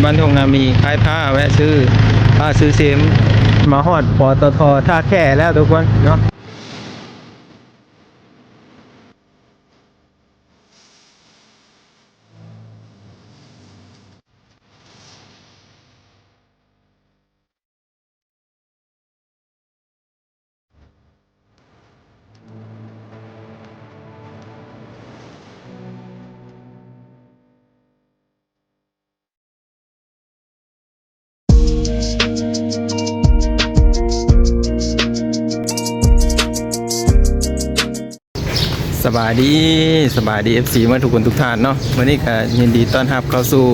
ບ້ານທົ່ງນາມີ ຂາຍຜ້າ ແວະຊື້ຜ້າຊື້ເຊມ ມາຮອດ ປຕທ ທ່າແຂແລ້ວທຸກຄົນເນາະ. ສະບາຍດີ ສະບາຍດີ ເອັຟຊີ ໝົດທຸກຄົນທຸກທ່ານເນາະ. ມື້ນີ້ກະຍິນດີຕ້ອນຮັບເຂົ້າສູ່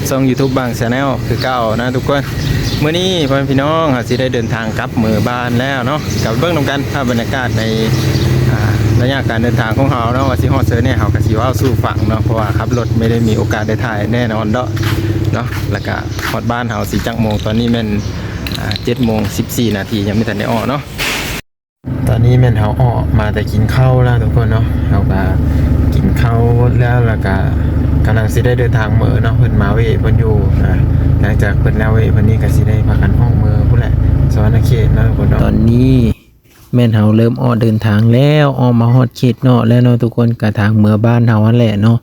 ຊ່ອງຢູທູບບາງແຊນແນວຄືເກົ່ານະທຸກຄົນ. ມື້ນີ້ພໍ່ແມ່ພີ່ນ້ອງ ເຮົາຊິໄດ້ເດີນທາງກັບເມືອບ້ານແລ້ວເນາະ. ກັບເບິ່ງນຳກັນພາບບັນຍາກາດໃນ ອ່າ ໄລຍະການເດີນທາງຂອງເຮົາເນາະ ວ່າຊິຮອດເຊີແນ່ ເຮົາກະຊິເວົ້າສູ່ຟັງເນາະ ເພາະວ່າຂັບລົດໄມ່ໄດ້ມີໂອກາດໄດ້ຖ່າຍແນ່ນອນດອກເນາະ. ແລ້ວກະຮອດບ້ານເຮົາຊິຈັກໂມງ? ຕອນນີ້ແມ່ນ ອ່າ ເຈັດໂມງສິບສີ່ນາທີ ຍັງບໍ່ທັນໄດ້ອອກເນາະ. ຕອນນີ້ແມ່ນເຮົາອອກມາແຕ່ກິນເຂົ້າແລ້ວທຸກຄົນເນາະ. ເຮົາກະກິນເຂົ້າໝົດແລ້ວ ແລ້ວກະກຳລັງຊິໄດ້ເດີນທາງເມືອເນາະ. ເພິ່ນມາເວະເພິ່ນຢູ່ ອ່າ ຫຼັງຈາກເພິ່ນແລ້ວເວະເພິ່ນນີ້ກະຊິໄດ້ພາກັນອອກເມືອພຸ້ນແຫຼະ ສະຫວັນນະເຂດເນາະທຸກຄົນເນາະ. ຕອນນີ້ແມ່ນເຮົາເລີ່ມອອກເດີນທາງແລ້ວ ອອກມາຮອດເຂດນອກແລ້ວເນາະທຸກຄົນ ກະທາງເມືອບ້ານເຮົາຫັ້ນແຫຼະເນາະ.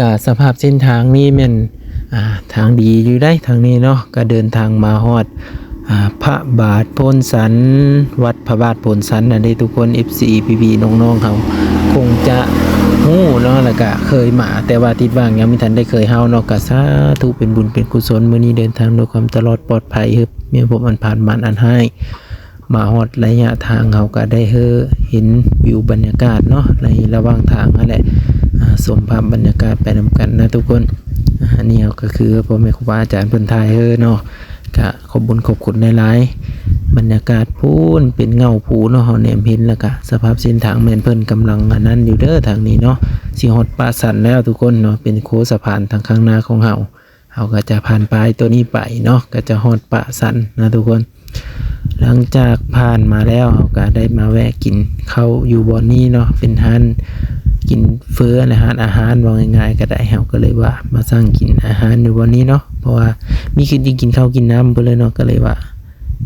ກະສະພາບເສັ້ນທາງນີ້ແມ່ນ ອ່າ ທາງດີຢູ່ໃດ໋ທາງນີ້ເນາະ. ກະເດີນທາງມາຮອດ ອ່າ ພະບາດໂພນສັນ ວັດພະບາດໂພນສັນນັ້ນເດ້ທຸກຄົນ. ເອັຟຊີ ພີ່ໆ ນ້ອງໆ ເຮົາຄົງຈະຮູ້ເນາະ ແລ້ວກະເຄີຍມາ ແຕ່ວ່າຕິດຫວ່າງຍັງບໍ່ທັນໄດ້ເຄີຍເຮົາເນາະ. ກະສາທຸ ເປັນບຸນເປັນກຸສົນ ມື້ນີ້ເດີນທາງດ້ວຍຄວາມຕະຫຼອດປອດໄພ ເຮີບມີພົບອັນພານມານອັນຮ້າຍ ມາຮອດໄລຍະທາງ ເຮົາກະໄດ້ເຮີເຫັນວິວບັນຍາກາດເນາະ ໃນລະຫວ່າງທາງຫັ້ນແຫຼະ. ອ່າ ຊົມພາບບັນຍາກາດໄປນຳກັນນະທຸກຄົນ. ອ່າ ອັນນີ້ເຮົາກະຄືພໍ່ແມ່ຄູບາອາຈານເພິ່ນຖ່າຍເຮີເນາະ ກະຂອບບຸນຂອບຄຸນຫຼາຍໆ. ບັນຍາກາດພຸ້ນເປັນເງົາພູເນາະ ເຮົາແນມເຫັນ ແລ້ວກະສະພາບເສັ້ນທາງແມ່ນເພິ່ນກຳລັງອັນນັ້ນຢູ່ເດີທາງນີ້ເນາະ. ຊິຮອດປະສັນແລ້ວທຸກຄົນເນາະ ເປັນໂຄ້ງສະພານທາງຂ້າງໜ້າຂອງເຮົາ. ເຮົາກະຈະຜ່ານປ້າຍໂຕນີ້ໄປເນາະ ກະຈະຮອດປະສັນນະທຸກຄົນ. ຫຼັງຈາກຜ່ານມາແລ້ວ ເຮົາກະໄດ້ມາແວະກິນເຂົ້າຢູ່ບ່ອນນີ້ເນາະ ເປັນຮ້ານກິນເຝີ ແລະ ຮ້ານອາຫານ ເວົ້າງ່າຍໆກະໄດ້. ເຮົາກະເລີຍວ່າມາສັ່ງກິນອາຫານຢູ່ບ່ອນນີ້ເນາະ ເພາະວ່າມີຄືກິນເຂົ້າກິນນ້ຳເພິ່ນເລີຍເນາະ ກະເລີຍວ່າ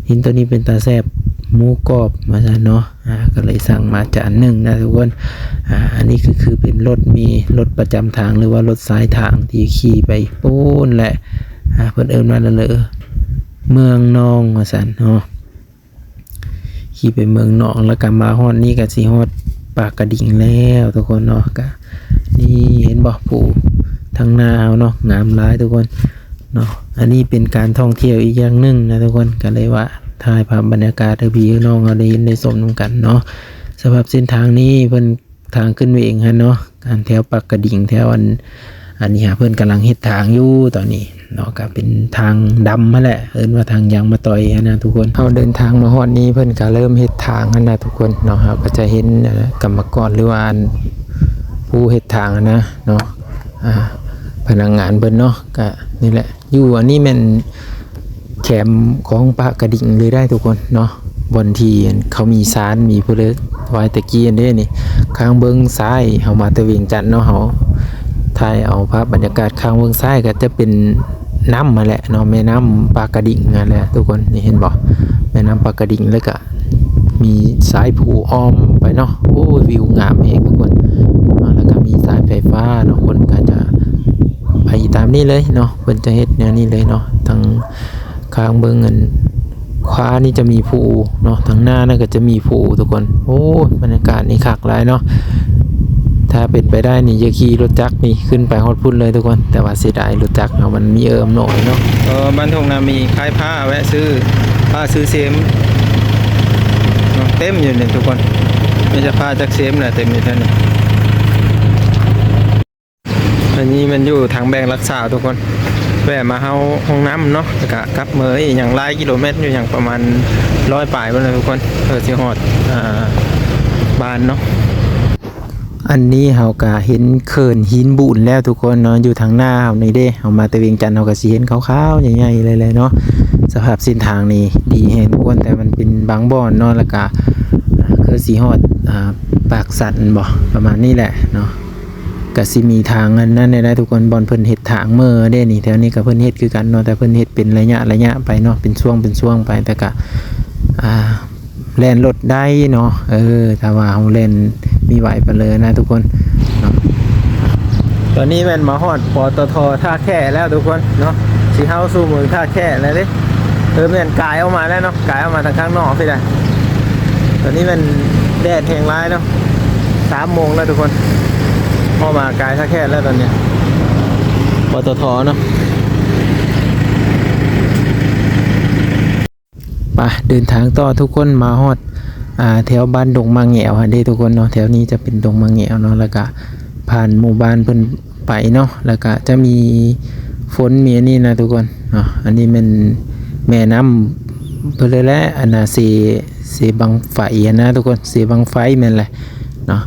ເຫັນໂຕນີ້ເປັນຕາແຊບ ໝູກອບວ່າຊັ້ນເນາະ. ອ່າ ກະເລີຍສັ່ງມາຈານໜຶ່ງນະທຸກຄົນ. ອ່າ ອັນນີ້ກະຄືເປັນລົດເມ ລົດປະຈຳທາງ ຫຼືວ່າລົດສາຍທາງທີ່ຂີ່ໄປປູ້ນແຫຼະ. ອ່າ ເພິ່ນເອີ້ນວ່າເລີ ເມືອງນອງວ່າຊັ້ນເນາະ ຂີ່ໄປເມືອງນອງ ແລ້ວກະມາຮອດນີ້ກະຊິຮອດປາກກະດິງແລ້ວທຸກຄົນເນາະ. ກະນີ້ເຫັນບໍ່ ພູທາງໜ້າເຮົາເນາະ ງາມຫຼາຍທຸກຄົນ. ເນາະ ອັນນີ້ເປັນການທ່ອງທ່ຽວອີກຢ່າງໜຶ່ງນະທຸກຄົນ ກະເລີຍວ່າຖ່າຍພາບບັນຍາກາດໃຫ້ພີ່ໃຫ້ນ້ອງເຮົາໄດ້ເຫັນໄດ້ຊົມນຳກັນເນາະ. ສະພາບເສັ້ນທາງນີ້ເພິ່ນ ທາງຂຶ້ນເວງຫັ້ນເນາະ ອັນແຖວປາກກະດິງ ແຖວອັນ ອັນນີ້ຫາເພິ່ນກຳລັງເຮັດທາງຢູ່ຕອນນີ້ເນາະ ກະເປັນທາງດຳຫັ້ນແຫຼະ ເອີ້ນວ່າທາງຢາງມະຕອຍຫັ້ນນະທຸກຄົນ. ເຮົາເດີນທາງມາຮອດນີ້ເພິ່ນກະເລີ່ມເຮັດທາງຫັ້ນນະທຸກຄົນເນາະ. ເຮົາກະຈະເຫັນ ເອີ ກຳມະກອນ ຫຼືວ່າອັນ ຜູ້ເຮັດທາງຫັ້ນນະເນາະ ອ່າ ພະນັກງານເພິ່ນເນາະ ກະນີ້ແຫຼະ. ຢູ່ອັນນີ້ແມ່ນແຄມຂອງປາກກະດິງເລີຍໄດ໋ທຸກຄົນເນາະ ບ່ອນທີ່ເຂົາມີສານມີຜູ້ເລີກໄວ້ແຕ່ກີ້ຫັ້ນເດ້ນີ້. ຂ້າງເບື້ອງຊ້າຍ ເຮົາມາແຕ່ວຽງຈັນເນາະ ເຮົາຖ່າຍເອົາພາບບັນຍາກາດ ຂ້າງເບື້ອງຊ້າຍກະຈະເປັນນ້ຳຫັ້ນແຫຼະເນາະ ແມ່ນ້ຳປາກກະດິງຫັ້ນແຫຼະທຸກຄົນ. ນີ້ເຫັນບໍ່ ແມ່ນ້ຳປາກກະດິງ ແລ້ວກະ ມີສາຍພູອ້ອມໄປເນາະ. ໂອ້ຍ ວິວງາມແຮງທຸກຄົນເນາະ ແລ້ວກະມີສາຍໄຟຟ້າເນາະ. ຄົນກະຈະໄປຕາມນີ້ເລີຍເນາະ ເພິ່ນຈະເຮັດແນວນີ້ເລີຍເນາະ. ທາງຂ້າງເບື້ອງອັນຂວານີ້ຈະມີພູເນາະ ທາງໜ້ານັ້ນກະຈະມີພູທຸກຄົນ. ໂອ້ຍ ບັນຍາກາດນີ້ຄັກຫຼາຍເນາະ. ຖ້າເປັນໄປໄດ້ນີ້ ຢາກຂີ່ລົດຈັກນີ້ຂຶ້ນໄປຮອດພຸ້ນເລີຍທຸກຄົນ ແຕ່ວ່າເສຍດາຍລົດຈັກເຮົາມັນມີເອີ່ມໜ້ອຍເນາະ. ເອີ ບ້ານທົ່ງນາມີ ຂາຍຜ້າ ແວະຊື້ຜ້າຊື້ເຊມເນາະ ເຕັມຢູ່ນີ້ທຸກຄົນ ມີແຕ່ຜ້າຈັກເຊມແຫຼະ ເຕັມຢູ່ແຖວນີ້. ອັນນີ້ແມ່ນຢູ່ທາງແບງຫຼັກຊາວທຸກຄົນ ແວະມາເຮົາຫ້ອງນ້ຳເນາະ ແລ້ວກະກັບເມືອອີກຫຍັງຫຼາຍກິໂລແມັດຢູ່ ຫຍັງປະມານຮ້ອຍປາຍພຸ້ນແຫຼະທຸກຄົນ ເພື່ອຊິຮອດ ອ່າ ບ້ານເນາະ. ອັນນີ້ເຮົາກະເຫັນເຂີນຫີນບູນແລ້ວທຸກຄົນເນາະ ຢູ່ທາງໜ້າເຮົານີ້ເດ້. ເຮົາມາແຕ່ວຽງຈັນ ເຮົາກະຊິເຫັນຂາວໆໃຫຍ່ໆເລີຍແຫຼະເນາະ. ສະພາບເສັ້ນທາງນີ້ດີແຮງທຸກຄົນ ແຕ່ມັນເປັນບາງບ່ອນເນາະ ແລ້ວກະ ອ່າ ຄືຊິຮອດ ອ່າ ປາກສັນບໍ່ ປະມານນີ້ແຫຼະເນາະ. ກະຊິມີທາງອັນນັ້ນແດ່ທຸກຄົນ ບ່ອນເພິ່ນເຮັດທາງເມືອເດ້ນີ້ ແຖວນີ້ກະເພິ່ນເຮັດຄືກັນເນາະ ແຕ່ເພິ່ນເຮັດເປັນໄລຍະໄລຍະໄປເນາະ ເປັນຊ່ວງເປັນຊ່ວງໄປ ແຕ່ກະ ອ່າ ແລ່ນລົດໄດ້ເນາະ ເອີ ຖ້າວ່າເຮົາແລ່ນມີໄຫວປານເລີນະທຸກຄົນເນາະ. ຕອນນີ້ແມ່ນມາຮອດ ປຕທ ທ່າແຂກແລ້ວທຸກຄົນເນາະ ຊິເຮົາສູ່ເມືອງທ່າແຂກແລ້ວເດ້ ເອີ ແມ່ນກາຍອອກມາແລ້ວເນາະ ກາຍອອກມາທາງຂ້າງນອກພີ້ແຫຼະ. ຕອນນີ້ແມ່ນແດດແຮງຫຼາຍເນາະ ສາມໂມງແລ້ວທຸກຄົນ ເຮົາມາກາຍທ່າແຂກແລ້ວຕອນນີ້ ປຕທ ເນາະ. ໄປເດີນທາງຕໍ່ທຸກຄົນ ມາຮອດ ອ່າ ແຖວບ້ານດົງໝາກແງວຫັ້ນເດ້ທຸກຄົນເນາະ ແຖວນີ້ຈະເປັນດົງໝາກແງວເນາະ ແລ້ວກະຜ່ານໝູ່ບ້ານເພິ່ນໄປເນາະ ແລ້ວກະຈະມີຝົນມີອັນນີ້ນະທຸກຄົນເນາະ. ອັນນີ້ແມ່ນແມ່ນ້ຳເພິ່ນເລີຍແຫຼະ ອັນນາເຊ ເຊບັ້ງໄຟຫັ້ນນະທຸກຄົນ ເຊບັ້ງໄຟແມ່ນແຫຼະເນາະ.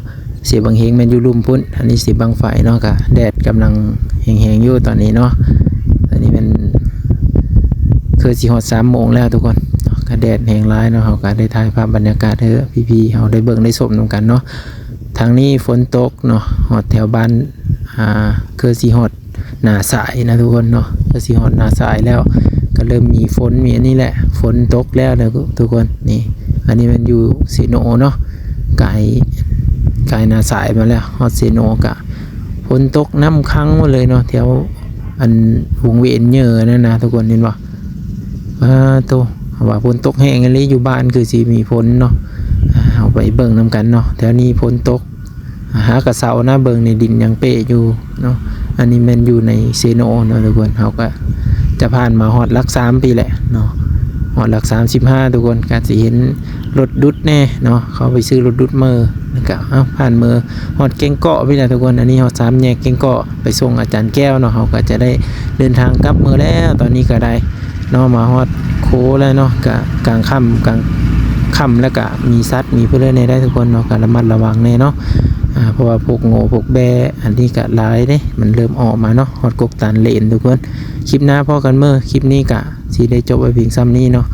ເຊບັ້ງເຮງແມ່ນຢູ່ລຸ່ມພຸ້ນ ອັນນີ້ເຊບັ້ງໄຟເນາະ ກະແດດກຳລັງແຮງໆຢູ່ຕອນນີ້ເນາະ. ຕອນນີ້ແມ່ນເກືອບຊິຮອດສາມໂມງແລ້ວທຸກຄົນ ກະແດດແຮງຫຼາຍເນາະ ເຮົາກະໄດ້ຖ່າຍພາບບັນຍາກາດໃຫ້ພີ່ໆເຮົາໄດ້ເບິ່ງໄດ້ຊົມນຳກັນເນາະ. ທາງນີ້ຝົນຕົກເນາະ ຮອດແຖວບ້ານ ອ່າ ເກືອບຊິຮອດ ໜ້າສາຍນະທຸກຄົນເນາະ ກໍຊິຮອດໜ້າສາຍແລ້ວ ກໍເລີ່ມມີຝົນມີອັນນີ້ແຫຼະ ຝົນຕົກແລ້ວນະທຸກຄົນ. ນີ້ ອັນນີ້ແມ່ນຢູ່ເຊໂນເນາະ ກາຍ ກາຍໜ້າສາຍມາແລ້ວ ຮອດເຊໂນກະຝົນຕົກ ນ້ຳຂັງໝົດເລີຍເນາະ ແຖວອັນວົງເວນເຍີນັ້ນນະທຸກຄົນ ເຫັນບໍ່? ປາໂຕ ວ່າຝົນຕົກແຮງອີ່ຫຼີ ຢູ່ບ້ານຄືຊິມີຝົນເນາະ ເຮົາໄປເບິ່ງນຳກັນເນາະ ແຖວນີ້ຝົນຕົກ ຫາກະເຊົານະ ເບິ່ງໃນດິນຍັງເປະຢູ່ເນາະ. ອັນນີ້ແມ່ນຢູ່ໃນເຊໂນເນາະທຸກຄົນ ເຮົາກະຈະຜ່ານມາຮອດຫຼັກສາມພີ້ແຫຼະເນາະ ຮອດຫຼັກສາມສິບຫ້າທຸກຄົນ ກະຊິເຫັນລົດດຸດແດ່ເນາະ ເຂົາໄປຊື້ລົດດຸດເມີ ແລ້ວກະ ເອົ້າ ຜ່ານເມີຮອດແກ້ງເກາະພີ້ແຫຼະທຸກຄົນ. ອັນນີ້ຮອດສາມແຍກແກ້ງເກາະ ໄປສົ່ງອາຈານແກ້ວເນາະ ເຮົາກະຈະໄດ້ເດີນທາງກັບເມືອແລ້ວ ຕອນນີ້ກະໄດ້ ເນາະ ມາຮອດໂຄ້ງແລ້ວເນາະ ກະກາງຄ່ຳ ກາງຄ່ຳແລ້ວກະມີສັດມີຜູ້ໃດແດ່ໄດ໋ທຸກຄົນເນາະ ກະລະມັດລະວັງແດ່ເນາະ ອ່າ ເພາະວ່າພວກງົວພວກແບ້ອັນນີ້ກະຫຼາຍເດ້ ມັນເລີ່ມອອກມາເນາະ. ຮອດກົກຕານເລນທຸກຄົນ ຄລິບໜ້າພໍ້ກັນເມີ ຄລິບນີ້ກະຊິໄດ້ຈົບໄວ້ພຽງຊ່ຳນີ້ເນາະ.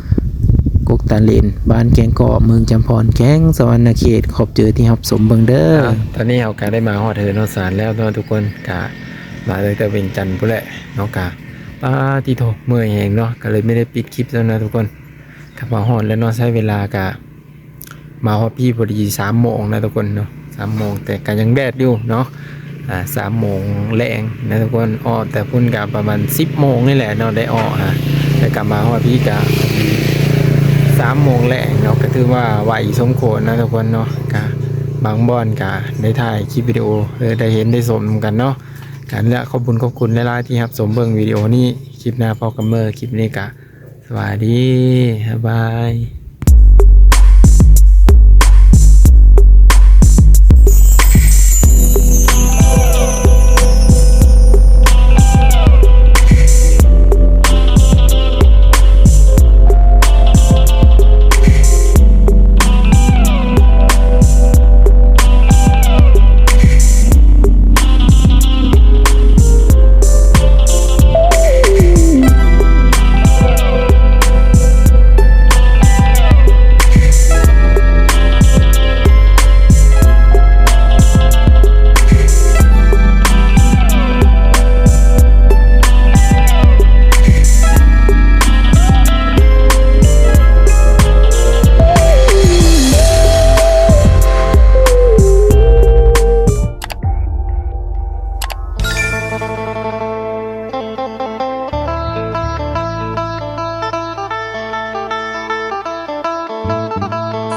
ກົກຕານເລນ ບ້ານແກ້ງເກາະ ເມືອງຈຳພອນ ແຂວງສະຫວັນນະເຂດ ຂອບໃຈທີ່ຮັບຊົມເບິ່ງເດີ. ຕອນນີ້ເຮົາກະໄດ້ມາຮອດເຮືອນຮອດຊານແລ້ວເນາະທຸກຄົນ ກະມາຕັ້ງແຕ່ວຽງຈັນພຸ້ນແຫຼະເນາະ ກະ ປາຕິໂທ ເມື່ອຍແຮງເນາະ ກໍເລີຍບໍ່ໄດ້ປິດຄລິບຊ້ຳນະທຸກຄົນ. ກໍມາຮອດແລ້ວເນາະ ໃຊ້ເວລາກໍມາຮອດພີ້ພໍດີສາມໂມງນະທຸກຄົນເນາະ ສາມໂມງ ແຕ່ກໍຍັງແດດຢູ່ເນາະ ອ່າ ສາມໂມງແລງນະທຸກຄົນ. ອອກແຕ່ພຸ້ນກໍປະມານສິບໂມງນີ້ແຫຼະເນາະ ໄດ້ອອກ ອ່າ ແລ້ວກໍມາຮອດພີ້ກໍສາມໂມງແລງເນາະ ກໍຖືວ່າໄວສົມຄວນນະທຸກຄົນເນາະ. ກໍບາງບ່ອນກໍໄດ້ຖ່າຍຄລິບວິດີໂອ ເອີ ໄດ້ເຫັນໄດ້ຊົມນຳກັນເນາະ. ກະລະຂອບບຸນຂອບຄຸນຫຼາຍໆທີ່ຮັບຊົມເບິ່ງວິດີໂອນີ້. ຄລິບໜ້າພໍ້ກັນເມີ ຄລິບນີ້ກະສະບາຍດີ ບາຍບາຍ.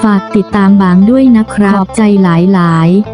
ฝากติดตามบางด้วยนะครับ ขอบใจหลายๆ